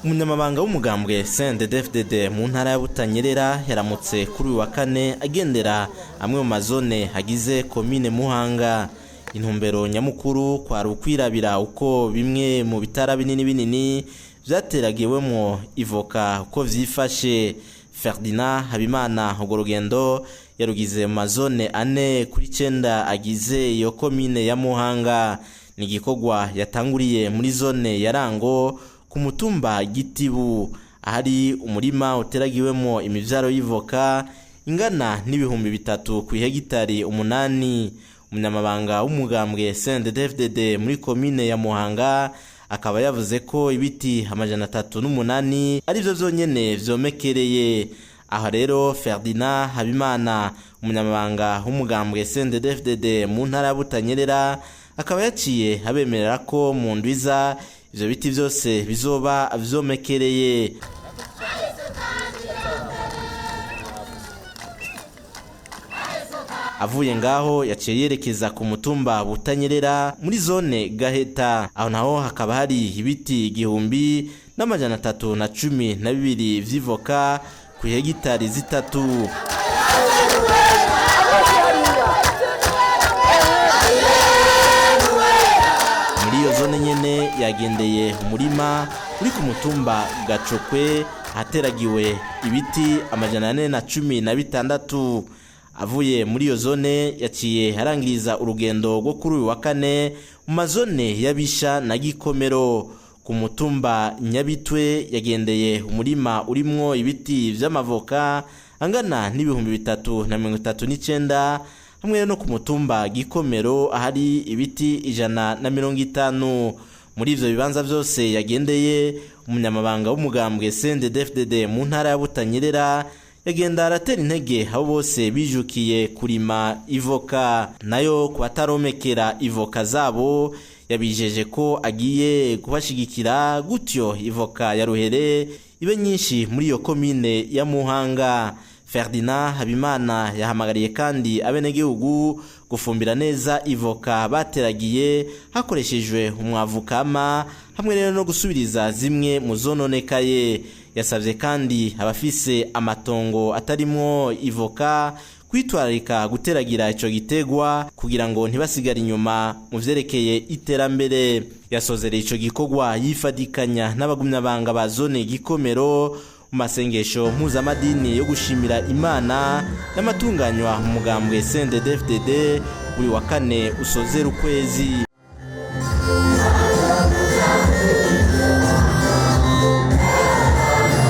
Umunyamabanga w'umugambwe CNDD-FDD mu ntara ya Butanyerera yaramutse kuri uyu wa kane agendera amwe mu mazone agize komine Muhanga. Intumbero nyamukuru kwari ukwirabira uko bimwe mu bitara binini binini vyateragiwemwo ivoka uko vyifashe. Ferdinand Habimana urwo rugendo yarugize mu mazone 4 kuri 9 agize iyo komine ya Muhanga. Ni igikorwa yatanguriye muri zone ya Rango ku mutumba Gitibu, ahari umurima uteragiwemwo imivyaro y'ivoka ingana n'3 000 ku hegitari 8. Umunyamabanga w'umugambwe CNDD-FDD muri komine ya Muhanga akaba yavuze ko ibiti 308 arivyo vyonyene vyomekereye. Aho rero Ferdinand Habimana, umunyamabanga w'umugambwe CNDD-FDD mu ntara ya Butanyerera, akaba yaciye abemerera ko mu ndwiza ivyo biti vyose bizoba vyomekereye. Avuye ngaho yaciye yerekeza ku mutumba Butanyerera muri zone Gaheta, aho naho hakaba hari ibiti 1312 vy'ivoka ku hegitari 3. Muri iyo zone nyene yagendeye umurima uri ku mutumba Gacokwe ahateragiwe ibiti 416. Avuye muri iyo zone yaciye arangiriza urugendo rwo kuri uyu wa kane mu mazone y'Abisha na Gikomero. Ku mutumba Nyabitwe yagendeye umurima urimwo ibiti vy'amavoka angana n'3039, hamwe no ku mutumba Gikomero ahari ibiti 150. Muri ivyo bibanza vyose yagendeye, umunyamabanga w'umugambwe CNDD-FDD mu ntara ya Butanyerera yagenda aratera intege abo bose bijukiye kurima ivoka. Nayo ku bataromekera ivoka zabo, yabijeje ko agiye kubashigikira, gutyo ivoka ya ruhere ibe nyinshi muri iyo komine ya Muhanga. Ferdinand Habimana yahamagariye kandi abenegihugu gufumbira neza ivoka bateragiye hakoreshejwe umwavu kama, hamwe rero no gusubiriza zimwe mu zononekaye. Yasabye kandi abafise amatongo atarimwo ivoka kwitwararika guteragira ico gitegwa kugira ngo ntibasigare inyuma mu vyerekeye iterambere. Yasozereye ico gikorwa yifadikanya n'abagumyabanga ba zone Gikomero mu masengesho mpuzamadini yo gushimira Imana n'amatunganywa mu mugambwe CNDD-FDD buri wa kane usozera ukwezi.